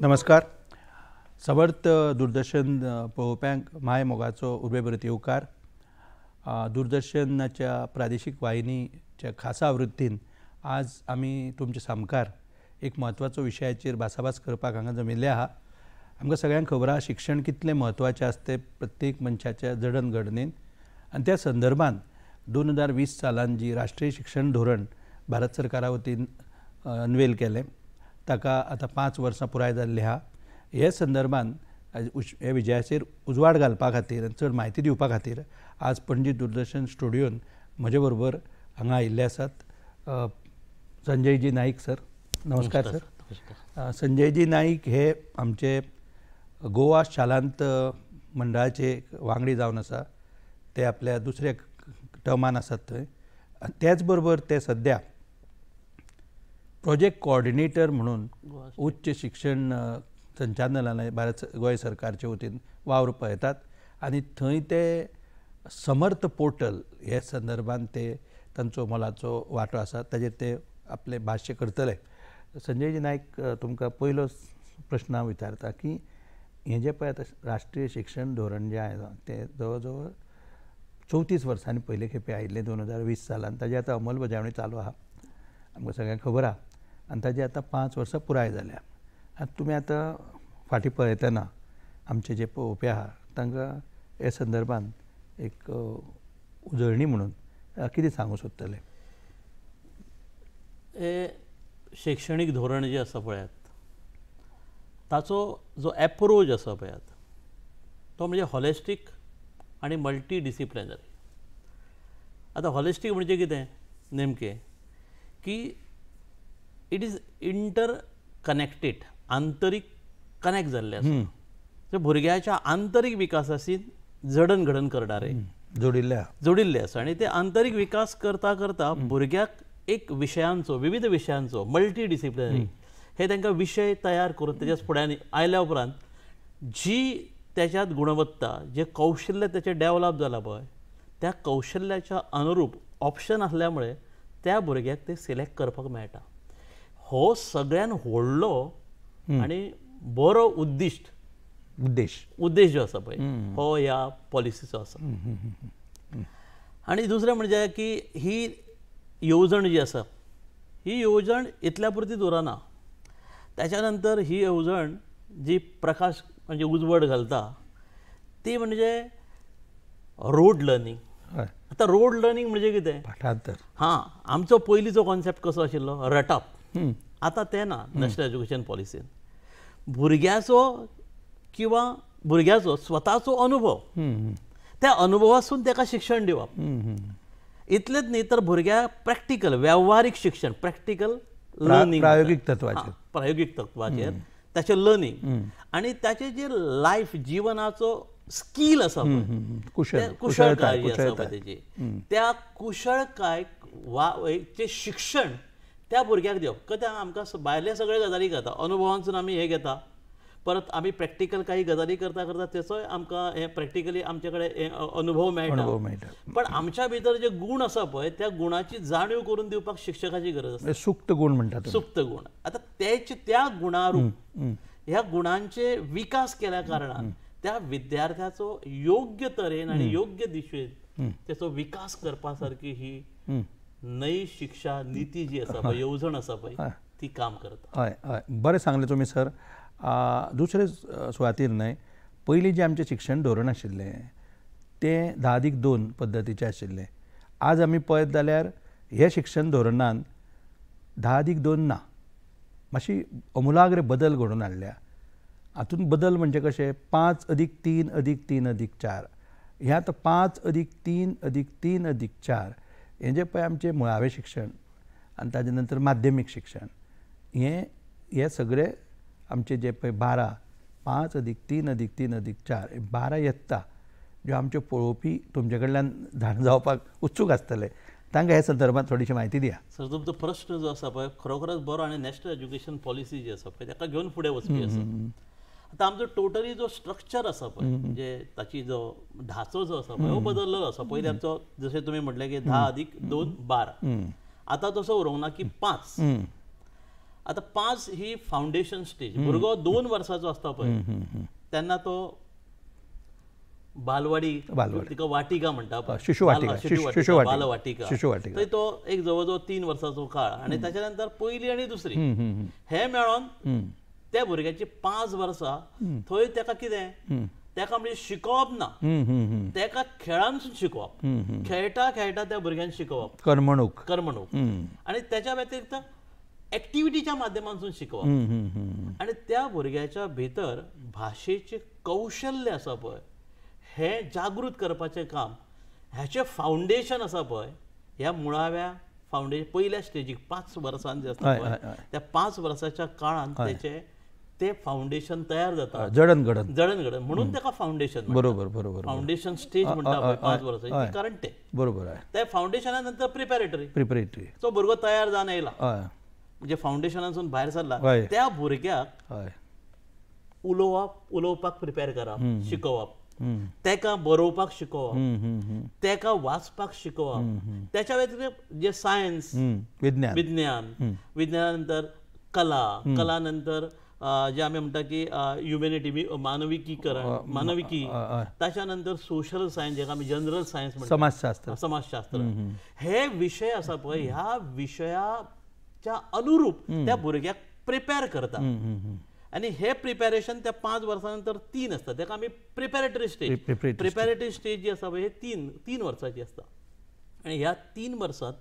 नमस्कार. समर्थ दूरदर्शन पळोवप्यांक my मोगाचो उर्बेभरीत येवकार. दूरदर्शनाच्या प्रादेशीक वाहिनीच्या खासा आवृत्तीन आज आमी तुमच्या सामकार एक म्हत्वाचो विशयाचेर भासाभास करपाक हांगा जमिल्ले आहा. आमकां सगळ्यांक खबर आहा शिक्षण कितलें म्हत्वाचें आसता तें प्रत्येक मनशाच्या जडणघडणीन, आनी त्या संदर्भात 2020 सालान जी राष्ट्रीय शिक्षण धोरण भारत सरकारा वतीन अनवेल केलें ताका आतां 5 वर्सां पुराय जाल्ली आहा. हे संदर्भात हे विजयाचेर उजवाड घालपा खातीर आनी चड म्हायती दिवपा खातीर आज पणजी दूरदर्शन स्टुडियोन म्हजे बरोबर हांगा आयिल्ले आसात संजयजी नाईक सर. नमस्कार सर. संजयजी नाईक हे आमचे गोवा शालांत मंडळाचे वांगडी जावन आसा. ते आपल्या दुसऱ्या टर्मान आसात थंय, आनी त्याच बरोबर ते सद्या प्रोजेक्ट कोऑर्डिनेटर म्हणून उच्च शिक्षण संचालनालय भारत गोंय सरकारचे वतीन वावर पळयतात आनी थंय ते समर्थ पोर्टल हे संदर्भात ते तांचो मोलाचो वांटो आसा, ताजेर ते आपलें भाश्य करतले. संजयजी नाईक, तुमकां पयलो प्रश्न हांव विचारता की हें जें पळय आतां राष्ट्रीय शिक्षण धोरण जें आयलां तें जवळ जवळ 34 वर्सांनी पयले खेपे आयिल्लें 2020 सालान. ताजी आतां अंमलबजावणी चालू आहा, आमकां सगळ्यांक खबर आहा, आनी ताजी आतां 5 वर्सां पुराय जाल्या. आनी तुमी आतां फाटीं पळयतना आमचे जे पळोवपी आहा तांकां हे संदर्भात एक उजळणी म्हणून कितें सांगूंक सोदतले? हे शैक्षणीक धोरण जें आसा पळयात ताचो जो एप्रोच आसा पळयात तो म्हणजे हॉलिस्टीक आनी मल्टी डिसिप्लिनरी. आतां हॉलिस्टीक म्हणजे कितें नेमकें की it is inter connected, आंतरीक कनेक्ट जाल्लें आसा. भुरग्याच्या आंतरीक विकासाशी जडणघडण करणारे जोडिल्ले आसा आनी ते आंतरीक विकास करता करता भुरग्याक एक विशयांचो, विविध विशयांचो मल्टी डिसिप्लिनरी हे तांकां विशय तयार करून तेज्या फुड्यान आयल्या उपरांत जी त्याच्यात गुणवत्ता, जे कौशल्य त्याचें डेवलप जालां पळय त्या कौशल्याच्या अनुरूप ऑप्शन आसल्या मुळे त्या भुरग्याक ते सिलेक्ट करपाक मेळटा. हो सगळ्यान व्हडलो आनी बरो उद्दिश्ट उद्देश जो आसा पळय हो ह्या पॉलिसीचो आसा. आनी दुसरें म्हणजे की ही येवजण जी आसा ही येवजण इतल्या पुरती उरना. त्याच्या नंतर ही येवजण जी प्रकाश म्हणजे उजवड घालता ती म्हणजे रोड लर्निंग. आतां रोड लर्निंग म्हणजे कितें? पाठांतर. हां, आमचो पयलींचो कॉन्सेप्ट कसो आशिल्लो? रटप. आतां तें ना नॅशनल एज्युकेशन पॉलिसीन. भुरग्याचो किंवा भुरग्याचो स्वताचो अनुभव, त्या अनुभवासून ताका शिक्षण दिवप. इतलेंच न्ही तर भुरग्याक प्रॅक्टिकल वेव्हारीक शिक्षण, प्रॅक्टिकल लर्निंग, प्रायोगीक तत्वाचेर, प्रायोगीक तत्वाचेर ताचें लर्निंग आनी ताचें जे लायफ जिवनाचो स्कील आसा कुशळकाय जी आसा तेजी, त्या कुशळकाय वा चें शिक्षण त्या भुरग्याक दिवप. कित्याक आमकां भायले सगळे गजाली घेता, अनुभवांसून आमी हें घेता, परत आमी प्रॅक्टिकल काही गजाली करता करता तेचोय आमकां हें प्रॅक्टिकली आमचे कडेन अनुभव मेळटा. पण आमच्या भितर जे गुण आसा पळय त्या गुणाची जाणीव करून दिवपाक शिक्षकाची गरज आसा. सुप्त गुण म्हणटात, सुप्त गुण. आतां तेच त्या गुणारूप ह्या गुणांचे विकास केल्या कारणान त्या विद्यार्थ्याचो योग्य तरेन आनी योग्य दिशेन तेचो विकास करपा सारकी ही नई शिक्षा नीती जी आसा पळय, येवजण आसा पळय ती काम करता. हय हय, बरें सांगलें तुमी सर. दुसरे सुवातीर न्हय, पयलीं जें आमचें शिक्षण धोरण आशिल्लें तें 10+2 पद्दतीचें आशिल्लें. आज आमी पळयत जाल्यार हे शिक्षण धोरणान 10+2 ना, मातशी अमुलाग्र बदल घडोवन हाडल्या. हातूंत बदल म्हणजे कशें 5+3+3+4, हें आतां 5+3+3+4 हें जें पळय आमचें मुळावें शिक्षण आनी ताजे नंतर माध्यमीक शिक्षण हें हे सगळें आमचे जे पळय 12, 5+3+3+4 12 यत्ता ज्यो आमच्यो पळोवपी तुमचे कडल्यान जाणा जावपाक उत्सूक आसतले तांकां ह्या संदर्भात थोडीशी म्हायती दिया. सर, तुमचो प्रश्न जो आसा पळय खरोखरच बरो आनी नॅशनल एज्युकेशन पॉलिसी जी आसा पळय ताका घेवन फुडें वचपी आसा. आतां आमचो टोटली जो स्ट्रक्चर आसा पळय म्हणजे ताची जो ढाचो जो आसा पळय हो बदललेलो आसा. पयलीं आमचो जशें तुमी म्हटलें की 10+2 12, आतां तसो उरोंक ना की 5. आतां 5 ही फावंडेशन स्टेज. भुरगो 2 वर्साचो आसता पळय तेन्ना तो बालवाडी, तिका वाटिका म्हणटा, शिशुवाटिका, बालवाटिका, थंय तो एक जवळ जवळ 3 वर्साचो काळ आनी ताच्या नंतर पयली आनी दुसरी हे मेळोन त्या भुरग्याची 5 वर्सां थंय ताका कितें ताका म्हणजे शिकोवप ना, ताका खेळांसून शिकोवप, खेळटा खेळटा त्या भुरग्यांक शिकोवप, करमणूक, करमणूक आनी त्याच्या व्यतिरिक्त एक्टिविटीच्या माध्यमांतून शिकोवप आनी त्या भुरग्याच्या भितर भाशेचें कौशल्य आसा पळय हे जागृत करपाचें काम, ह्याचें फावंडेशन आसा पळय ह्या मुळाव्या फावंडेशन पयल्या स्टेजीक 5 वर्सां जे आसता पळय त्या 5 वर्साच्या काळांत तेचे ते फावंडेशन तयार जाता, जडणघडण, जडणघडण म्हणून ताका फावंडेशन, बरोबर बरोबर, फावंडेशन स्टेज म्हणटा 5 वर्सां, कारण ते बरोबर आहे. त्या फावंडेशना नंतर प्रिपॅरेटरी, प्रिपरेटरी तो भुरगो तयार जावन येयला म्हणजे फावंडेशनासून भायर सरला त्या भुरग्याक उलोवप, उलोवपाक प्रिपेर करप, शिकोवप, तेका बरोवपाक शिकोवप, तेका वाचपाक शिकोवप, त्याच्या व्यतिरिक्त जे सायन्स, विज्ञान, विज्ञान, विज्ञाना नंतर कला, कला नंतर जे आमी म्हणटा की ह्युमॅनिटी, मानविकीकरण, मानविकी, ताच्या नंतर सोशल सायन्स जेका आमी जनरल सायन्स म्हणटा, समाजशास्त्र, समाजशास्त्र, हे विशय आसा पळय ह्या विशयाच्या अनुरूप त्या भुरग्याक प्रिपेर करता आनी हे प्रिपेरेशन त्या 5 वर्सां नंतर 3 आसता, ताका आमी प्रिपेरेटरी स्टेज, प्रिपेरेटरी स्टेज जी आसा पळय हे 3 वर्सांची आसता आनी ह्या 3 वर्सांत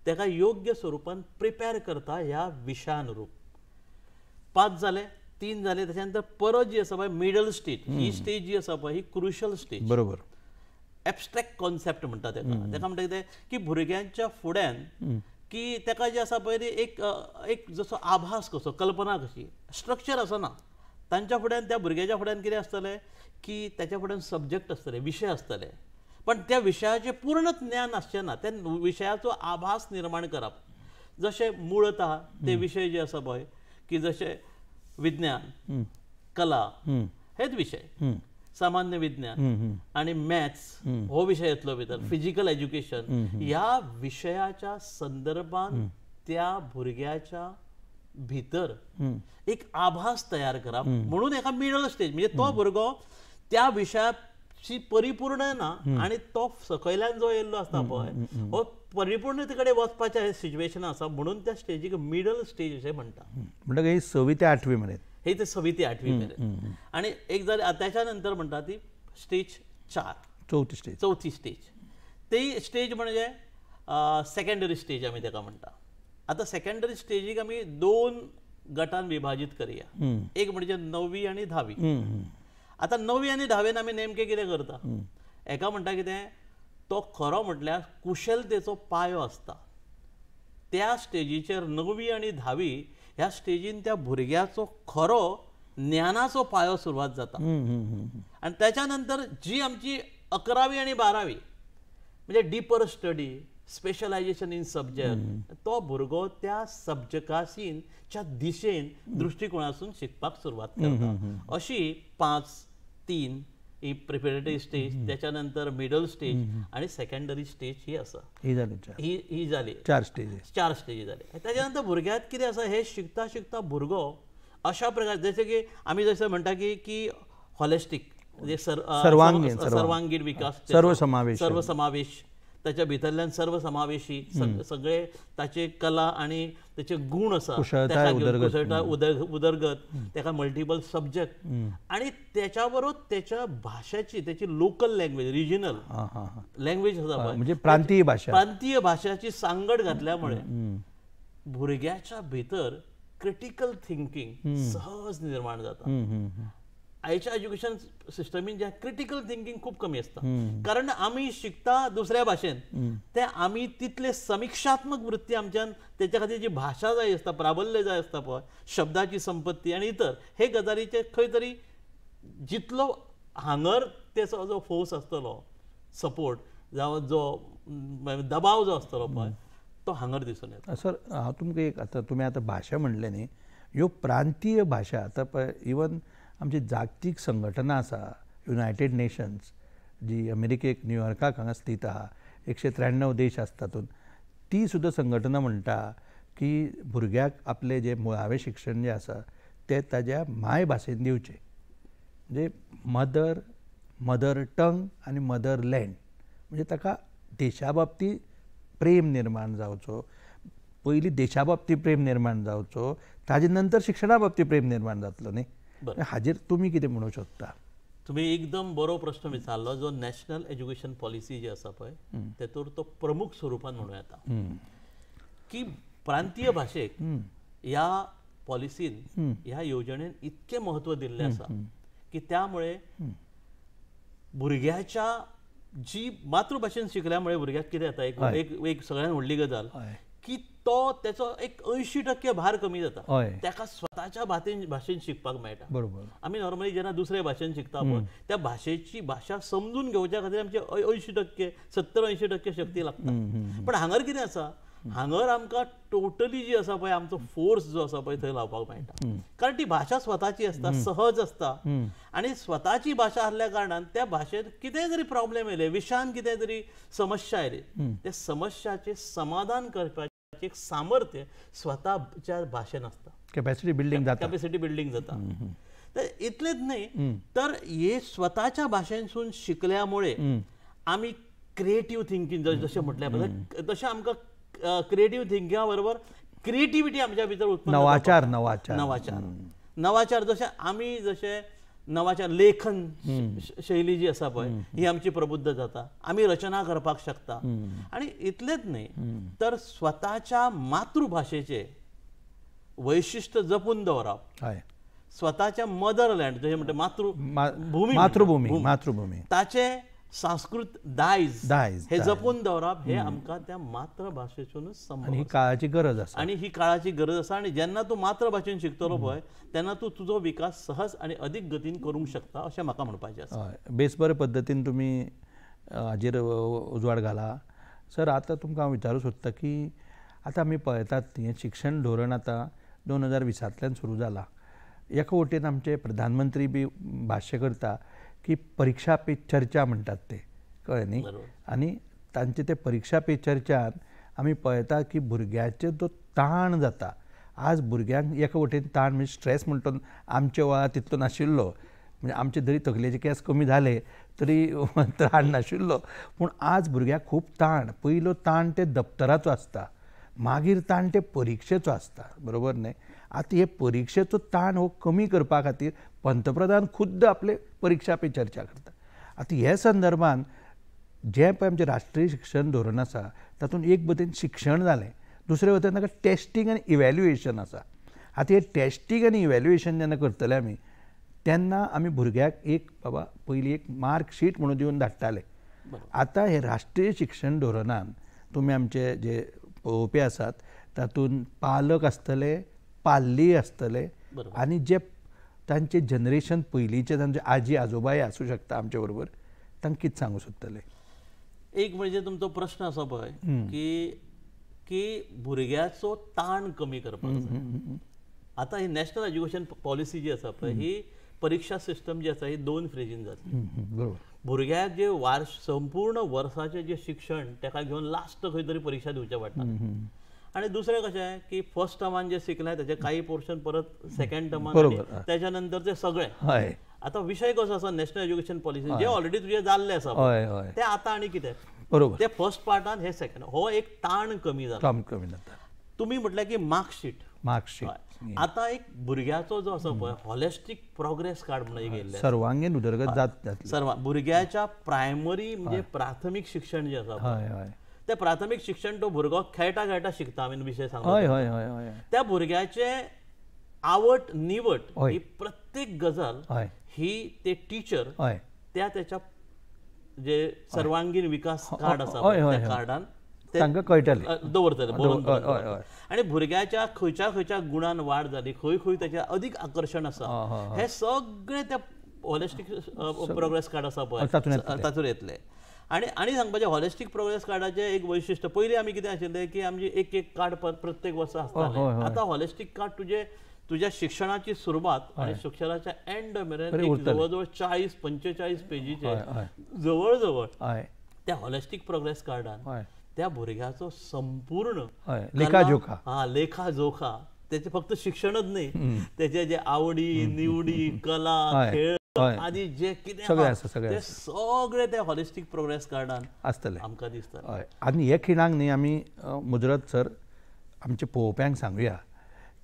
ताका योग्य स्वरुपान प्रिपेर करता ह्या विशयानुरूप. 5 जाले, 3 जाले, त्याच्या नंतर परत जी आसा पळय मिडल स्टेज, ही स्टेज जी आसा पळय ही क्रुशल स्टेज, बरोबर, एबस्ट्रेक्ट कॉन्सेप्ट म्हणटा ताका, ताका म्हणटा कितें की भुरग्यांच्या फुड्यान की ताका जे आसा पळय एक एक जसो आभास कसो, कल्पना कशी, स्ट्रक्चर आसना तांच्या फुड्यान, त्या भुरग्याच्या फुड्यान कितें आसतलें की त्याच्या फुड्यान सब्जॅक्ट आसतले, विशय आसतले, पण त्या विशयाचें पूर्ण ज्ञान आसचें ना, त्या विशयाचो आभास निर्माण करप. जशें मुळतः ते विशय जे आसा पळय की जशें विज्ञान, कला, हेच विशय, सामान्य विज्ञान आनी मॅथ्स हो विशय येतलो भितर, फिजिकल एज्युकेशन, ह्या विशयाच्या संदर्भात त्या भुरग्याच्या भितर एक आभास तयार करप म्हणून एका मिडल स्टेज, म्हणजे तो भुरगो त्या विशयाची परिपूर्ण ना आनी तो सकयल्यान जो येयल्लो आसता पळय हो परिपूर्णते कडेन वचपाचें सिच्युएशन आसा म्हणून त्या स्टेजीक मिडल स्टेज अशें म्हणटा. म्हणटकीर ही 6वी ते 8वी मेरेन, हे ते 6वी ते 8वी मेरेन. आनी एक जालें, त्याच्या नंतर म्हणटा ती स्टेज 4, चवथी स्टेज, चवथी स्टेज. ती स्टेज म्हणजे सेकेंडरी स्टेज आमी ताका म्हणटा. आतां सेकेंडरी स्टेजीक आमी 2 गटान विभाजीत करया, एक म्हणजे 9वी आनी 10वी. आतां 9वी आनी 10वेन आमी नेमकें कितें करता, एका म्हणटा कितें तो खरो म्हटल्यार कुशलतेचो पायो आसता त्या स्टेजीचेर 9वी आनी 10वी ह्या स्टेजीन त्या भुरग्याचो खरो ज्ञानाचो पायो सुरवात जाता. आनी त्याच्या नंतर जी आमची 11वी आनी 12वी म्हणजे deeper study, specialisation in subject, तो भुरगो त्या सब्जॅक्टासीनच्या दिशेन दृश्टिकोणासून शिकपाक सुरवात करता. अशी 5, 3 ही प्रिपेरेटरी स्टेज, त्याच्या नंतर मिडल स्टेज आणि सेकंडरी स्टेज ही आसा, ही जाली 4 स्टेज, 4 स्टेजी जाले. त्याच्या नंतर भुरग्याक कितें आसा हे शिकता शिकता भुरगो अशा प्रकार, जशें की आमी जशें म्हणटा की की हॉलिस्टीक म्हणजे सर्वांगीण विकास, सर्वसमावेश, सर्वसमावेश, त्याच्या भितरल्यान सर्वसमावेशी सगळे ताचे कला आणि त्याचे गुण आसा, कुशळताय उदरगत, ताका मल्टिपल सब्जॅक्ट आणि त्याच्या बरोबर त्याच्या भाशेची, त्याची लोकल लँग्वेज, रिजनल लँग्वेज आसा म्हणजे प्रांतीय भाशा, प्रांतीय भाशेची सांगड घातल्यामुळे भुरग्याच्या भितर क्रिटिकल थिंकींग सहज निर्माण जाता. आयच्या एज्युकेशन सिस्टमीन जे क्रिटिकल थिंकींग खूब कमी आसता, कारण आमी शिकता दुसऱ्या भाशेन, ते आमी तितले समिक्षात्मक वृत्ती आमच्यान तेच्या खातीर जी भाशा जाय आसता, प्राबल्य जाय आसता पळय, शब्दाची संपत्ती आनी इतर हे गजालीचे खंय तरी जितलो हांगर तेचो जो फोर्स आसतलो, सपोर्ट जावं जो दबाव जो आसतलो पळय तो हांगर दिसून येता. सर हांव तुमकां एक, आतां तुमी आतां भाशा म्हणलें न्ही, ह्यो प्रांतीय भाशा आतां पळय इवन आमची जागतीक संघटना आसा युनायटेड नेशन्स जी अमेरिकेक न्यूयॉर्काक हांगा स्थीत आहा, 193 देश आसता तातूंत, ती सुद्दां संघटना म्हणटा की भुरग्याक आपलें जें मुळावें शिक्षण जें आसा तें ताज्या मायभाशेन दिवचें, म्हणजे मदर मदर टंग आनी मदर लँड, म्हणजे ताका देशा बाबतींत प्रेम निर्माण जावचो, पयलीं देशा बाबतींत प्रेम निर्माण जावचो, ताजे नंतर शिक्षणा बाबतींत प्रेम निर्माण जातलो न्ही. हाजेर तुमी कितें म्हणूंक शकता? तुमी एकदम बरो प्रश्न विचारलो. जो नॅशनल एज्युकेशन पॉलिसी जी आसा पळय तेतूर तो प्रमुख स्वरुपान म्हणूं येता की प्रांतीय भाशेक ह्या पॉलिसीन ह्या येवजणेन इतकें म्हत्व दिल्लें आसा की त्यामुळे भुरग्याच्या जी मातृभाशेन शिकल्या मुळे भुरग्याक कितें जाता, एक एक सगळ्यान व्हडली गजाल की तो तेचो एक 80% भार कमी जाता, ताका स्वताच्या भाशेन शिकपाक मेळटा. बरोबर. आमी नॉर्मली जेन्ना दुसरे भाशेन शिकता पळय त्या भाशेची भाशा समजून घेवच्या खातीर आमचे 80% 70-80% शक्ती लागता. पण हांगर कितें आसा, हांगर आमकां टोटली जी आसा पळय आमचो फोर्स जो आसा पळय थंय लावपाक मेळटा, कारण ती भाशा स्वताची आसता, सहज आसता. आनी स्वताची भाशा आसल्या कारणान त्या भाशेन कितेंय जरी प्रॉब्लेम येयले, विशयान कितें जरी समस्या आयली, त्या समस्याचें समाधान करपाचें एक सामर्थ्य स्वताच्या भाशेन आसता. कॅपॅसिटी बिल्डींग जाता, कॅपॅसिटी बिल्डींग जाता. तर इतलेंच न्हय तर हे स्वताच्या भाशेनसून शिकल्या मुळे आमी क्रिएटीव थिंकींग जशें म्हटलें तशें आमकां क्रिएटीव थिंकिंगा बरोबर क्रिएटिविटी आमच्या भितर उत्पन्न, नवाचार नवाचार नवाचार नवाचार जशें आमी जशें नवाचार लेखन शैली जी आसा पळय ही आमची प्रबुद्ध जाता, आमी रचना करपाक शकता. आनी इतलेंच न्हय तर स्वताच्या मातृभाशेचें वैशिश्ट जपून दवरप, स्वताच्या मदरलँड जशें म्हणटा मातृभूमी मातृभूमी मातृभूमी ताचें सांस्कृत दायज हे जपून दवरप हे आमकां त्या मातृभाशेतूनच संभव. ही काळाची गरज आसा आनी ही काळाची गरज आसा. आनी जेन्ना तूं मातृभाशेन शिकतलो पळय तेन्ना तूं तुजो विकास सहज आनी अदीक गतीन करूंक शकता अशें म्हाका म्हणपाचें आसा. बेस बरे पद्दतीन तुमी हाजेर उजवाड घाला. सर, आतां तुमकां हांव विचारूंक सोदता की आतां आमी पळयतात हें शिक्षण धोरण आतां 2020 सुरू जालां. एका वटेन आमचे प्रधानमंत्री बी भाश्य करता की परिक्षा पे चर्चा म्हणटात ते, कळ्ळें न्ही? आनी तांचे ते परिक्षा पे चर्चान आमी पळयता की भुरग्याचेर जो ताण जाता, आज भुरग्यांक एका वटेन ताण म्हणजे स्ट्रेस म्हणटा आमच्या वेळार तितलो नाशिल्लो, म्हणजे आमचे जरी तकलेचे केंस कमी जाले तरी ताण नाशिल्लो, पूण आज भुरग्याक खूब ताण. पयलो ताण ते दप्तराचो आसता, मागीर ताण ते परिक्षेचो आसता, बरोबर न्ही? आतां हे परिक्षेचो ताण हो कमी करपा खातीर पंतप्रधान खुद्द आपले परिक्षा पे चर्चा करता. आतां हे संदर्भान जें पळय आमचें राष्ट्रीय शिक्षण धोरण आसा तातूंत एक वटेन शिक्षण जालें, दुसरे वटेन ताका टेस्टींग आनी इव्हॅल्युएशन आसा. आतां हें टेस्टींग आनी इव्हॅल्युएशन जेन्ना करतले आमी तेन्ना आमी भुरग्याक एक बाबा पयलीं एक मार्कशीट म्हणून दिवन धाडटाले. आतां हे राष्ट्रीय शिक्षण धोरणान तुमी आमचे जे पळोवपी आसात तातूंत पालक आसतले, पाल्ली आसतले आनी जे तांचे जनरेशन पयलींचे तांचे आजी आजोबाय आसूं शकता आमचे बरोबर, तांकां कितें सांगूं सोदतले? एक म्हणजे तुमचो प्रश्न आसा पळय की की भुरग्याचो ताण कमी करपाक जाय. आतां ही नॅशनल एज्युकेशन पॉलिसी जी आसा पळय ही परिक्षा सिस्टम जी आसा ही 2 फेजीन जातली. बरोबर. भुरग्याक जे संपूर्ण वर्साचें जें शिक्षण ताका घेवन लास्ट खंय तरी परिक्षा दिवचें पडटा. आनी दुसरें कशें की फर्स्ट टर्मान जें शिकलें तेजें काही पोर्शन परत सेकंड टर्मान, तेच्या नंतर ते सगळें. आतां विशय कसो आसा नॅशनल एज्युकेशन पॉलिसी जे ऑलरेडी तुजें जाल्लें आसा तें आतां आनी कितें, बरोबर, ते फर्स्ट पार्टान हे सेकंड, हो एक ताण कमी जाला. कमी जाता. तुमी म्हटलें की मार्कशीट, मार्कशीट आतां एक भुरग्याचो जो आसा पळय हॉलिस्टीक प्रोग्रेस कार्ड म्हणून एक येयल्लें, सर्वांगीण उदरगत जाता सर्व भुरग्याच्या प्रायमरी म्हणजे प्राथमीक शिक्षण जें आसा ते प्राथमीक शिक्षण तो भुरगो खेळटा खेळटा शिकता. आमी विशय सांगता त्या भुरग्याचे आवड निवड ही प्रत्येक गजाल ही ते टिचर त्या त्याच्या जे सर्वांगीण विकास कार्ड आसा त्या कार्डान तांकां कळटलें दवरतले. आनी भुरग्याच्या खंयच्या खंयच्या गुणान वाड जाली, खंय खंय तेचें अदीक आकर्शण आसा, हे सगळें त्या हॉलिस्टीक प्रोग्रेस कार्ड आसा पळय तातूंत येतलें. आनी आनी सांगपाचें हॉलिस्टीक प्रोग्रेस कार्डाचें एक वैशिश्ट, पयलीं आमी कितें आशिल्लें की आमची एक एक कार्ड प्रत्येक वर्सा आसतालें. आतां हॉलिस्टीक कार्ड तुजें तुज्या शिक्षणाची सुरवात आनी शिक्षणाच्या एंड मेरेन जवळ जवळ 40-45 पेजीचे जवळ जवळ त्या हॉलिस्टीक प्रोग्रेस कार्डान त्या भुरग्याचो संपूर्ण लेखाजोखा, हा लेखाजोखा, त्याचे फक्त शिक्षणच नाही, त्याचे जे आवडी निवडी, कला, खेळ आदी जे कितें ते सगळे त्या हॉलिस्टीक प्रोग्रेस कार्डान आसतले आमकां दिसता. आनी हे खिणाक न्ही आमी मुजरत सर आमच्या पळोवप्यांक सांगुया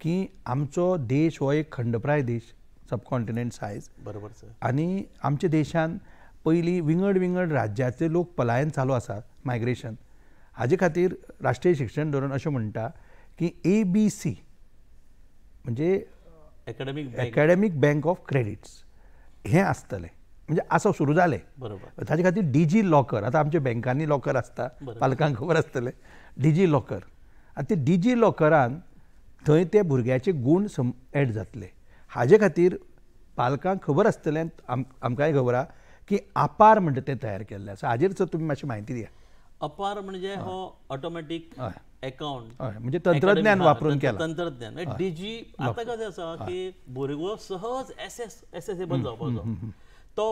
की आमचो देश हो एक खंडप्राय देश, सबकॉन्टिनेंट सायज. बरोबर सर. आनी आमच्या देशान पयलीं विंगड विंगड राज्याचे लोक पलायन चालू आसा, मायग्रेशन. हाजे खातीर राष्ट्रीय शिक्षण धोरण अशें म्हणटा की ए बी सी म्हणजे एकॅडमीक बँक ऑफ क्रेडिट्स हें आसतलें, म्हणजे आसा सुरू जालें. बरोबर. ताजे खातीर डिजी लॉकर, आतां आमच्या बँकांनी लॉकर आसता, पालकांक खबर आसतलें डिजी लॉकर. आनी ते डिजी लॉकरान थंय ते भुरग्याचे गूण एड जातले. हाजे खातीर पालकांक खबर आसतलें, आमकांय खबर आहा की अपार म्हणटा तें तयार केल्लें आसा. हाजेर सर तुमी मातशी म्हायती दिया. अपार म्हणजे हो ऑटोमॅटीक अकाउंट, म्हणजे तंत्रज्ञान वापरून केलां. तंत्रज्ञान डिजी. आतां कशें आसा की भुरगो सहज एसेसेबल जावपाचो, तो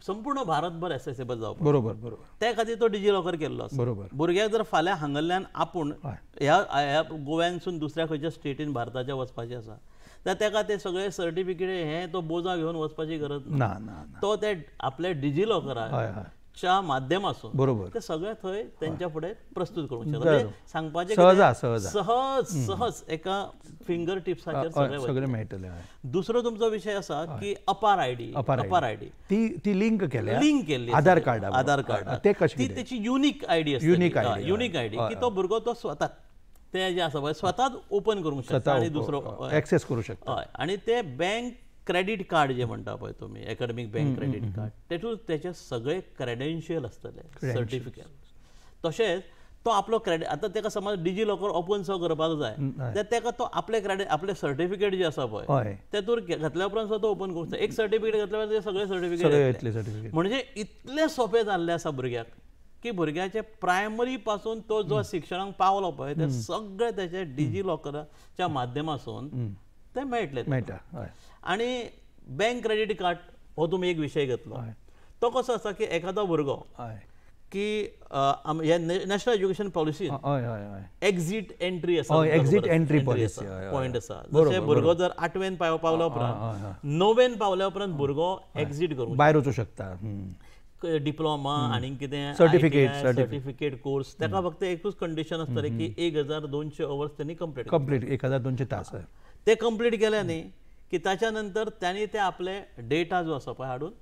संपूर्ण भारतभर एसेसेबल जावपाचो. बरोबर बरोबर. त्या खातीर तो डिजी लॉकर केल्लो आसा. बरोबर. भुरग्याक जर फाल्यां हांगल्ल्यान आपूण ह्या गोव्यानसून दुसऱ्या खंयच्या स्टेटीन भारताच्या वचपाचें आसा जाल्यार ताका ते सगळे सर्टिफिकेट हे तो बोजा घेवन वचपाची गरज ना. तो ते आपल्या डिजी लॉकराच्या माध्यमासून बरोबर ते सगळे थंय तेंच्या फुडें प्रस्तुत करूंक शकता. सांगपाचें सहज सहज एका फिंगर टिप्साचेर सगळें मेळटलें. दुसरो तुमचो विशय आसा की अपार आयडी, अपार आयडी ती लिंक केल्या, लिंक केल्ली आधार कार्ड, आधार कार्ड ते कशें ती तेची युनीक आयडी आसता, युनीक आयडी की तो भुरगो तो स्वता ते जे आसा पळय स्वताच ओपन करूंक शकता आनी दुसरो एक्सेस करूंक शकता. हय. आनी ते बँक क्रेडीट कार्ड जे म्हणटा पळय तुमी, एकॅडमीक बँक क्रेडीट कार्ड, तेतूंत तेचे सगळे क्रेडेन्शियल आसतले, सर्टिफिकेट. तशेंच तो आपलो क्रेडीट आतां ताका समज डिजी लॉकर ओपन सो करपाक जाय जाल्यार ताका तो आपले क्रेडीट, आपले सर्टिफिकेट जे आसा पळय तेतूर घातल्या उपरांत सुद्दां तो ओपन करूंक शकता. एक सर्टिफिकेट घातल्या उपरांत ते सगळे सर्टिफिकेट. म्हणजे इतलें सोंपें जाल्लें आसा भुरग्याक की भुरग्याचे प्रायमरी पासून तो जो शिक्षणाक पावलो पळय ते सगळे तेचे डिजी लॉकराच्या माध्यमासून ते मेळटले. मेळटा. आनी बँक क्रेडीट कार्ड हो तुमी एक विशय घेतलो, तो कसो आसा की एखादो भुरगो की हे national education policy exit entry आसा, एक्झीट एंट्री पॉलिसी पॉयंट आसा. जशें भुरगो जर आठवेन पावल्या उपरांत, णवेन पावल्या उपरांत भुरगो एक्झीट करूंक भायर वचूं शकता, डिप्लोमा आनी कितें सर्टिफिकेट, सर्टिफिकेट कोर्स. ताका फक्त एकूच कंडिशन आसतलें की 1200 अवर्स त्यांनी कंप्लीट कंप्लीट 1200 तास ते कंप्लीट केले न्ही की ताच्या नंतर त्यांनी ते आपले डेटा जो आसा पळय हाडून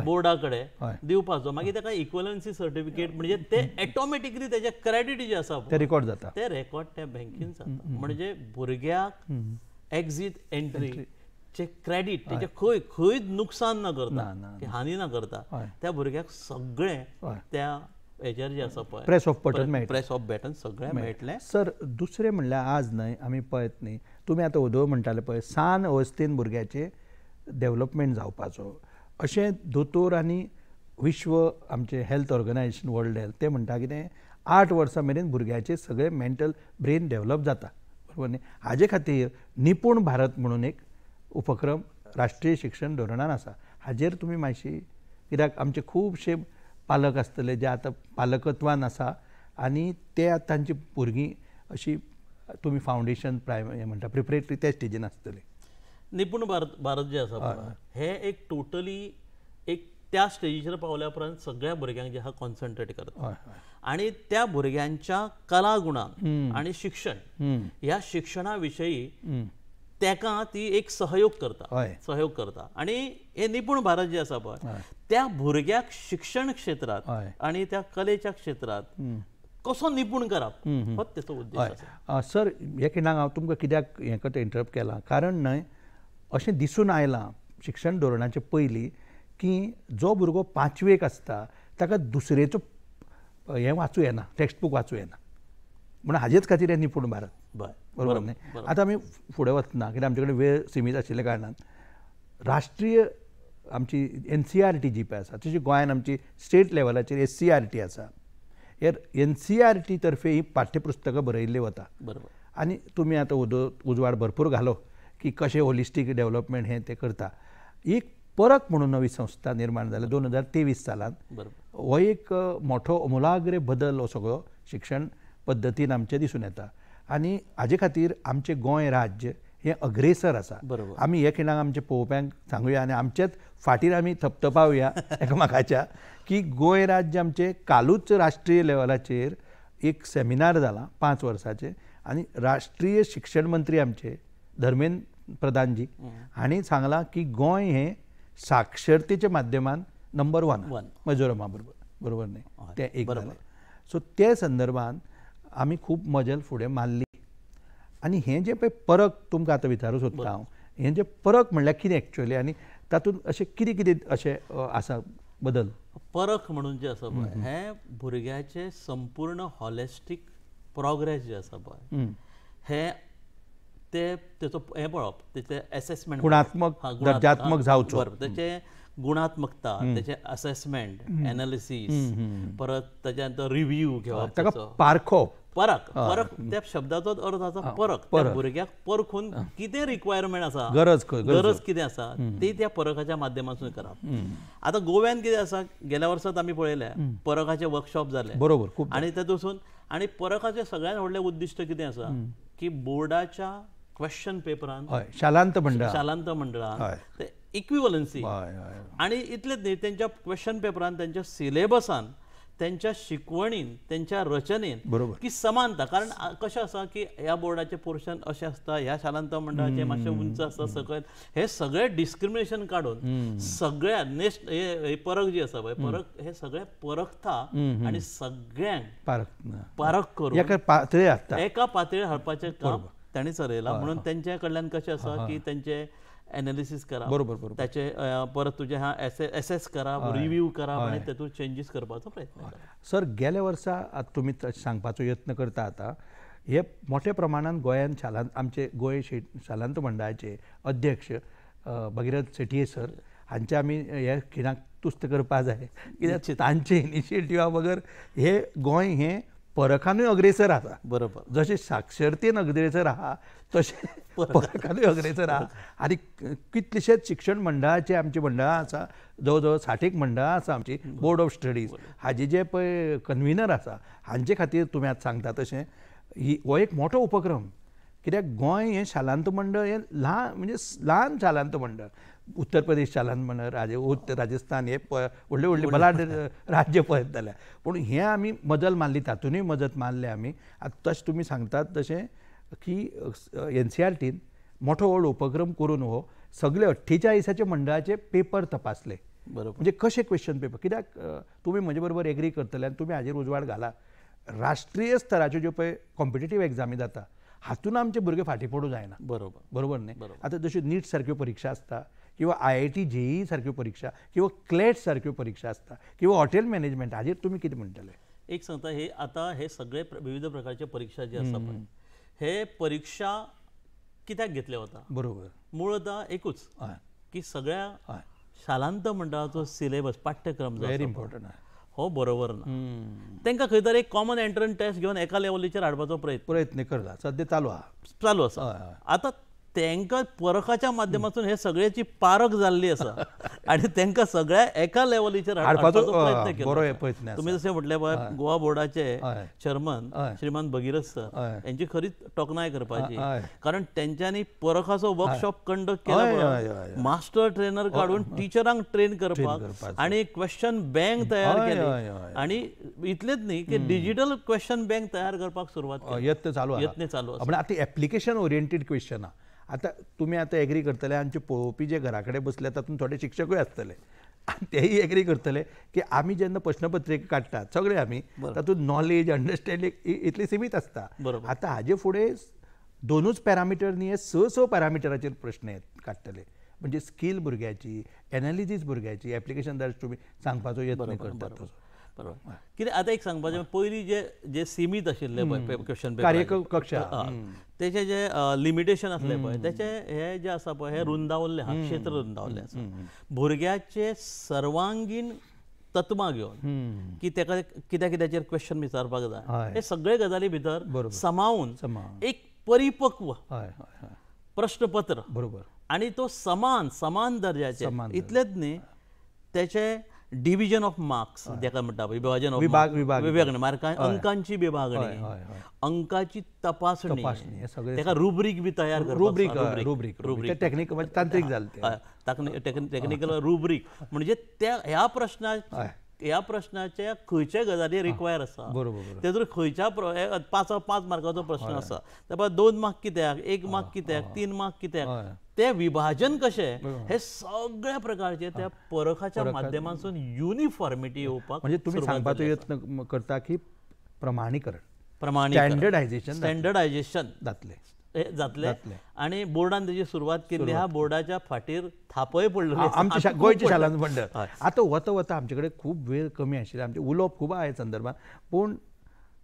बोर्डा कडेन दिवपाचो. मागीर ताका इक्वलन्सी सर्टिफिकेट म्हणजे ते ऑटोमॅटिकली तेजे क्रेडीट जे आसा ते रेकॉर्ड जाता, ते रेकॉर्ड त्या बँकेन जाता. म्हणजे भुरग्याक एक्झीट एंट्री चे क्रेडीट तेचे खंय खंय नुकसान ना करता, हानी ना करता, त्या भुरग्याक सगळें त्या हेजेर जे आसा पळय प्रेस ऑफ बटन मेळटा, प्रेस ऑफ बटन सगळें मेळटलें. सर दुसरें म्हणल्यार आज न्हय आमी पळयत न्ही, तुमी आतां ओदोळ म्हणटाले पळय सान अवस्थेन भुरग्याचें डेवलपमेंट जावपाचो, अशें दोतोर आनी विश्व आमचें हेल्थ ऑर्गनायजेशन वर्ल्ड हेल्थ ते म्हणटा कितें 8 वर्सां मेरेन भुरग्याचें सगळें मेंटल ब्रेन डेवलप जाता. बरोबर न्ही. हाजे खातीर निपूण भारत म्हणून एक उपक्रम राष्ट्रीय शिक्षण धोरणान आसा. हाजेर तुमी मातशी, कित्याक आमचे खुबशे पालक आसतले जे आतां पालकत्वान आसा आनी ते आतां तांची भुरगीं अशी तुमी फावंडेशन प्रायम म्हणटा प्रिपरेटरी त्या स्टेजीन आसतले. निपूण भारत भारत जे आसा हे एक टोटली एक त्या स्टेजीचेर पावल्या उपरांत सगळ्या भुरग्यांक जे आसा कॉन्सन्ट्रेट करता आनी त्या भुरग्यांच्या कला गुणांक आनी शिक्षण ह्या शिक्षणा विशयी तेका ती एक सहयोग करता, सहयोग करता. आनी हे निपूण भारत जे आसा पळय त्या भुरग्याक शिक्षण क्षेत्रांत आनी त्या कलेच्या क्षेत्रांत कसो निपूण करप हो तेचो उद्देश आसा. सर हे खिणाक हांव तुमकां कित्याक हें करता इंटरप्ट केलां, कारण न्हय अशें दिसून आयलां शिक्षण धोरणाचे पयलीं की जो भुरगो 5वेक आसता ताका दुसरेचो हें वाचूं येना, टेक्स्टबूक वाचूं येना, म्हणून हाजेच खातीर हें निपूण भारत. बरोबर न्ही. आतां आमी फुडें वतना कित्याक आमचे कडेन वेळ सिमीत आशिल्ल्या कारणान राष्ट्रीय आमची NCERT जी पळय आसा, तशी गोंयान आमची स्टेट लेवलाचेर SCERT आसा. हे NCERT तर्फे ही पाठ्यपुस्तकां बरयल्ली वता. बरोबर. आनी तुमी आतां उजवाड भरपूर घालो की कशें होलिस्टीक डेवलपमेंट हें तें करता. एक परत म्हणून नवी संस्था निर्माण जाल्या 2023 सालान. बरोबर. हो एक मोठो अमुलाग्रे बदल हो सगळो शिक्षण पद्दतीन आमचें दिसून येता आनी हाजे खातीर आमचें गोंय राज्य हें अग्रेसर आसा. आमी हे खिणाक आमचे पळोवप्यांक सांगुया आनी आमचेच फाटीर आमी थपथपावया एकामेकाच्या की गोंय राज्य आमचें कालूच राष्ट्रीय लेवलाचेर एक सेमिनार जाला 5 वर्सांचे आनी राष्ट्रीय शिक्षण मंत्री आमचे धर्मेंद्र प्रधानजी हांणी सांगलां की गोंय हें साक्षरतेच्या माध्यमान नंबर 1 मिझोरामा बरोबर, बरोबर न्ही, तें एक जालें. सो ते संदर्भान आमी खूब मजल फुडें मारली. आनी हें जें पळय परक तुमकां आतां विचारूंक सोदता हांव, हें जें परक म्हणल्यार कितें एक्चुअली आनी तातूंत अशें कितें कितें अशें आसा बदल? परख म्हणून जें आसा पळय हें भुरग्याचें संपूर्ण हॉलिस्टीक प्रोग्रेस जे आसा पळय हें ते तेचो हें पळोवप, तेचें एसेसमेंट, गुणात्मक दर्जात्मक जावचो, बरोबर, तेचें गुणात्मकता, तेचें असेसमेंट, एनालिसीस, परत तेच्या नंतर रिव्यू घेवप, ताका पारखोवप. परख, परख त्या शब्दाचोच अर्थ आसा परख. त्या भुरग्याक परखून कितें रिक्वायरमेंट आसा, गरज कितें आसा ती त्या परखाच्या माध्यमांतसून करप. आतां गोव्यान कितें आसा, गेल्या वर्सात आमी पळयलें परखाचे वर्कशॉप जाले, बरोबर, आनी तातूंतसून आनी परखाचें सगळ्यांत व्हडलें उद्दिश्ट कितें आसा की बोर्डाच्या क्वेश्चन पेपरान शालांत मंडळान ते इक्विवलन्सी आनी इतलेंच न्ही, तेंच्या क्वेश्चन पेपरान, तेंच्या सिलेबसान, त्यांच्या शिकवणीन, त्यांच्या रचनेन की समानता. कारण कशें आसा की ह्या बोर्डाचें पोर्शन अशें आसता, ह्या शालांत मंडळाचें मातशें उंच आसता सकयल, हे सगळे डिस्क्रिमिनेशन काडून सगळ्या नेस्ट हे परख जी आसा पळय, परख हे सगळे परखता आनी सगळ्यांक पारख करून एका पातळेर हाडपाचें काम तांणी चलयलां. म्हणून तेंच्या कडल्यान कशें आसा की तेंचे एनालिसीस करा, बरोबर, त्याचे परत तुजे हा एसेस करा, रिव्यू करा आनी तातूंत चेंजीस करपाचो प्रयत्न करा. सर, गेल्या वर्सा तुमी सांगपाचो यत्न करता आतां, हे मोठ्या प्रमाणान गोंयान शालांत आमचे गोंय शालांत मंडळाचे अध्यक्ष भगीरथ शेटये सर हांचे आमी हे खिणाक तुस्त करपा जाय, कित्याक तांचे इनिशिएटिवा बगर हे गोंय हें परखानूय अग्रेसर आसा. बरोबर, जशें साक्षरतेन अग्रेसर आहा तशें परखानूय अग्रेसर आहा. आनी कितलेशेच शिक्षण मंडळाचे आमची मंडळां आसा, जवळ जवळ 60 मंडळां आसा आमची, बोर्ड ऑफ स्टडीज हाजे जे पळय कन्विनर आसा हांचे खातीर तुमी आतां सांगता तशें ही हो एक मोठो उपक्रम, कित्याक गोंय हें शालांत मंडळ हें ल्हान, म्हणजे ल्हान शालांत मंडळ, उत्तर प्रदेश शालांत मंडळ, राजस्थान हे व्हडले व्हडले बलाढ राज्य पळयत जाल्यार, पूण हें आमी मजल मारली, तातूंतय मजत मारली आमी. आतां तशें तुमी सांगतात तशें की NCERTन मोठो व्हड उपक्रम करून हो सगळे 48 मंडळाचे पेपर तपासले, बरोबर, म्हणजे कशे क्वेश्चन पेपर, कित्याक तुमी म्हजे बरोबर एग्री करतले आनी तुमी हाजेर उजवाड घाला, राष्ट्रीय स्तराच्यो ज्यो पळय कॉम्पिटेटीव एग्जामी जाता हातून आमचे भुरगे फाटीं पडूं जायना. बरोबर, बरोबर न्ही. आतां जश्यो नीट सारक्यो परिक्षा आसता किंवा IIT JEE सारक्यो परिक्षा किंवा क्लॅट सारक्यो परिक्षा आसता किंवा हॉटेल मॅनेजमेंट, हाजेर तुमी कितें म्हणटले? एक सांगता, हे आतां हे सगळे विविध प्रकारचे परिक्षा जे आसा पळय, हे परिक्षा कित्याक घेतले वता? बरोबर, मुळता एकूच की सगळ्या शालांत मंडळाचो सिलेबस, पाठ्यक्रम व्हेरी इम्पॉर्टंट हो, बरोबर ना, तांकां खंय तरी एक कॉमन एंट्रन्स टेस्ट घेवन एका लेवलीचेर हाडपाचो प्रयत्न करता, सद्या चालू आसा. आतां तांकां परखाच्या माध्यमातून हे सगळ्याची पारख जाल्ली आसा आनी तांकां सगळ्या एका लेवलीचेर हाडपाचो प्रयत्न केलो. तुमी जशें म्हटलें पळय, गोवा बोर्डाचे चेअरमन श्रीमान भगीरथ सर यांची खरीच तोखणाय करपाची, कारण तेंच्यांनी परखाचो वर्कशॉप कंडक्ट केला, मास्टर ट्रेनर काडून टिचरांक ट्रेन करपाक आनी क्वेश्चन बँक तयार केली, आनी इतलेंच न्ही की डिजिटल क्वेश्चन बँक तयार करपाक सुरवात केली. यत्न चालू आसा. आतां एप्लिकेशन ओरिएंटेड क्वेश्चन आहा. आतां तुमी आतां एग्री करतले, आमचे पळोवपी जे घरा कडेन बसले तातूंत थोडे शिक्षकूय आसतले आनी तेय एग्री करतले की आमी जेन्ना प्रश्नपत्रिका काडटात सगळे आमी तातूंत नॉलेज अंडरस्टँडींग इतली सिमीत आसता. आतां हाजे फुडें 2 पॅरामिटर न्ही, हे 6 पॅरामिटराचेर प्रश्न काडटले, म्हणजे स्कील भुरग्याची, एनालिसीस भुरग्याची, एप्लिकेशन दर तुमी सांगपाचो यत्न करतात. बरोबर, कितें आतां एक सांगपाचें, पयलीं जे जे सिमीत आशिल्ले पळय क्वेश्चन पेपर, कार्यकक्षा तेचे जे लिमिटेशन आसले पळय, तेचे हे जे आसा पळय हे रुंदावल्ले आहा, क्षेत्र रुंदावल्लें आसा. भुरग्याचे सर्वांगीण तत्वां घेवन की तेका कित्या कित्याचेर क्वेश्चन विचारपाक जाय, हे सगळे गजाली भितर समावून एक परिपक्व प्रश्नपत्र, बरोबर, आनी तो समान समान दर्जाचे, इतलेंच न्ही तेचे डिविजन ऑफ मार्क्स जेका म्हणटा विभाजन विभाग विभागणी मार्कां अंकांची विभागणी अंकाची तपासणी ताका रुब्रीक बी तयार करपाक रुब्रीक रुब्रीक टेक्निक तांत्रिक जालें टेक्निकल रुब्रीक म्हणजे त्या ह्या प्रश्नाच्या ह्या प्रश्नाच्या खंयच्या गजाली रिक्वायर आसा तेजर खंयच्या 5 मार्काचो प्रश्न आसा त्या भायर 2 मार्क कित्याक 1 मार्क कित्याक 3 मार्क कित्याक ते विभाजन कशें हे सगळ्या प्रकारचे त्या परखाच्या माध्यमांतसून युनिफॉर्मिटी येवपाक म्हणजे तुमी सांगपाचो यत्न करता की प्रमाणीकरण स्टँडर्डायझेशन जातलें जातलें आनी बोर्डान तेजी सुरवात केल्ली आहा. बोर्डाच्या फाटीर थापय पडलो आमच्या गोंयच्या शाळांत मंडळ. आतां वता वता आमचे कडेन खूब वेळ कमी आशिल्ले, आमचें उलोवप खूब आहा ह्या संदर्भात. पूण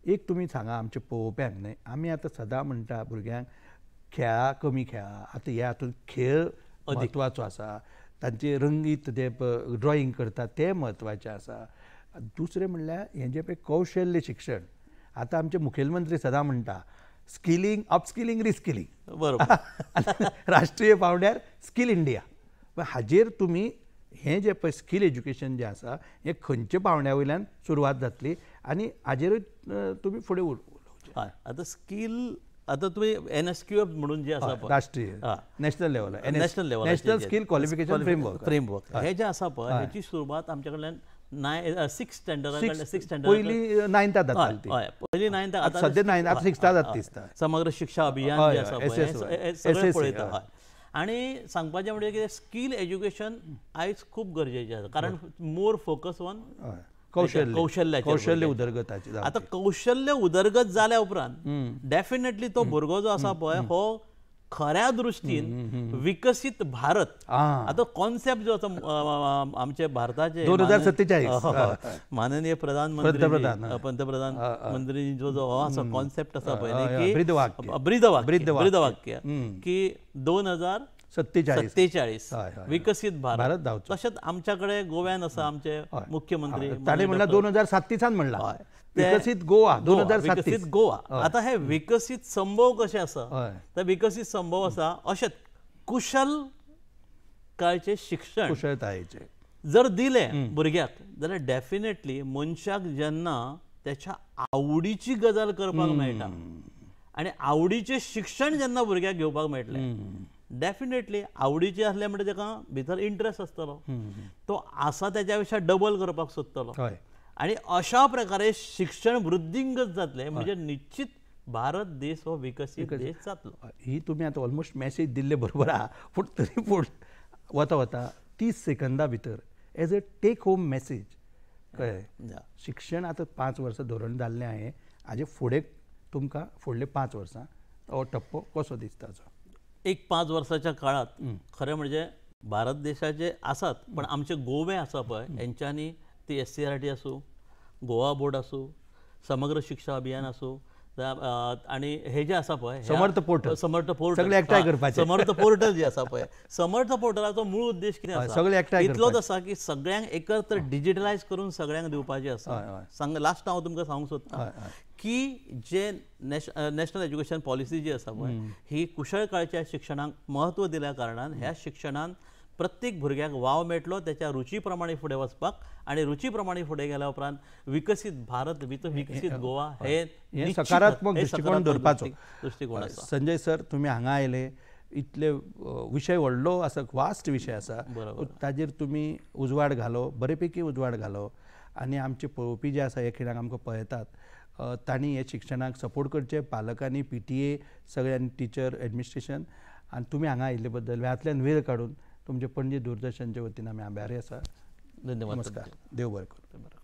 एक तुमी सांगा आमच्या पळोवप्यांक न्हय, आमी आतां सदां म्हणटा भुरग्यांक खेळा कमी खेळा, आतां ह्या हातूंत खेळ म्हत्वाचो आसा, तांचे रंगीत ते ड्रॉइंग करता तें म्हत्वाचें आसा. दुसरें म्हणल्यार हें जें पळय कौशल्य शिक्षण, आतां आमचे मुखेलमंत्री सदां म्हणटा स्किलिंग, अपस्किलिंग, रिस्किलिंग. बरोबर. राष्ट्रीय पावंड्यार स्किल इंडिया. हाजेर तुमी हें जें पळय स्किल एज्युकेशन जें आसा हें खंयच्या पावंड्या वयल्यान सुरवात जातली आनी हाजेरूय तुमी फुडें उलोवचें. हय, आतां स्किल आतां तुमी NSQF म्हणून जें आसा पळय राष्ट्रीय national level national level national skill qualification framework framework हें जें आसा पळय हेची सुरवात आमच्या कडल्यान 6 स्टँडर्ड 6 स्टँडर्ड पयलीं 9th जाताली. हय, पयलीं 9th, आतां सद्या 9th 6th जाता दिसता. समग्र शिक्षा अभियान जें आसा पळय सगळें पळयता. हय, आनी सांगपाचें म्हणजे कितें स्कील एज्युकेशन आयज खूब गरजेचें आसा, कारण मोर फोकस ऑन कौशल्य कौशल्याचेर कौशल्य उदरगताची. आतां कौशल्य उदरगत जाल्या उपरांत डेफिनेटली तो भुरगो जो आसा पळय हो खऱ्या दृश्टीन विकसीत भारत. आतां कॉन्सेप्ट जो आसा आमचे भारताचे 2047 माननीय प्रधानमंत्री पंतप्रधान मंत्री जो जो हो आसा कॉन्सेप्ट आसा पळय की ब्रीदवाक्य की 2047 विकसीत भारत. तशेंच आमच्या कडेन गोव्यान आसा आमचे मुख्यमंत्री ताणें म्हणलां 2037 म्हणलां विकसीत गोवा 2037 विकसीत गोवा. आतां हे विकसीत संभव कशें आसा तर विकसीत संभव आसा अशें कुशल काळचें शिक्षण कुशळतायेचें जर दिलें भुरग्याक जाल्यार डेफिनेटली मनशाक जेन्ना त्याच्या आवडीची गजाल करपाक मेळटा आनी आवडीचें शिक्षण जेन्ना भुरग्याक घेवपाक मेळटलें डेफिनेटली आवडीचे आसले म्हणटा ताका भितर इंट्रस्ट आसतलो, तो आसा त्याच्या पेक्षा डबल करपाक सोदतलो आनी अशा प्रकारे शिक्षण वृद्धिंगत जातलें म्हणजे निश्चित भारत देश हो विकसीत देश जातलो. ही तुमी आतां ऑलमोस्ट मॅसेज दिल्ले बरोबर आहा, पूण तरी पूण वता वता 30 सेकंदा भितर as a take home message कळ्ळें, शिक्षण आतां 5 वर्सां धोरण जाल्लें आहे, हाजे फुडें तुमकां फुडले 5 वर्सां हो टप्पो कसो दिसता? एक 5 वर्साच्या काळात खरें म्हणजे भारत देशाचे आसात पण आमचे गोवे आसा पळय हेंच्यांनी ती SCERT आसूं, गोवा बोर्ड आसूं, समग्र शिक्षा अभियान आसूं आनी हे जे आसा पळय समर्थ पोर्टल समर्थ पोर्टल सगळे एकठांय करपाचें. समर्थ पोर्टल जे आसा पळय समर्थ पोर्टलाचो मूळ उद्देश कितें आसा सगळे एकठांय इतलोच आसा की सगळ्यांक एकत्र डिजिटलायज करून सगळ्यांक दिवपाचें आसा. सांग लास्ट हांव तुमकां सांगूंक सोदता की जे नॅशनल एज्युकेशन पॉलिसी जी आसा पळय ही कुशळकाळच्या शिक्षणाक म्हत्व दिल्या कारणान ह्या शिक्षणान प्रत्येक भुरग्याक वाव मेळटलो त्याच्या रुची प्रमाणे फुडें वचपाक आनी रुची प्रमाणे फुडें गेल्या उपरांत विकसीत भारत विकसीत गोवा हे सकारात्मक दृश्टिकोन दवरपाचो दृश्टिकोन आसा. संजय सर, तुमी हांगा आयले, इतले विशय व्हडलो आसा, वास्ट विशय आसा, ताजेर तुमी उजवाड घालो, बरेपैकी उजवाड घालो आनी आमचे पळोवपी जे आसा हे खिणाक आमकां पळयतात तांणी हे शिक्षणाक सपोर्ट करचे, पालकांनी, PTA सगळ्यांनी, टिचर, एडमिनिस्ट्रेशन. आनी तुमी हांगा आयिल्ले बद्दल वेळांतल्यान वेळ काडून तुमचे पणजी दूरदर्शनच्या वतीन आमी आभारी आसा. धन्यवाद, नमस्कार, देव बरें करूं. बरें.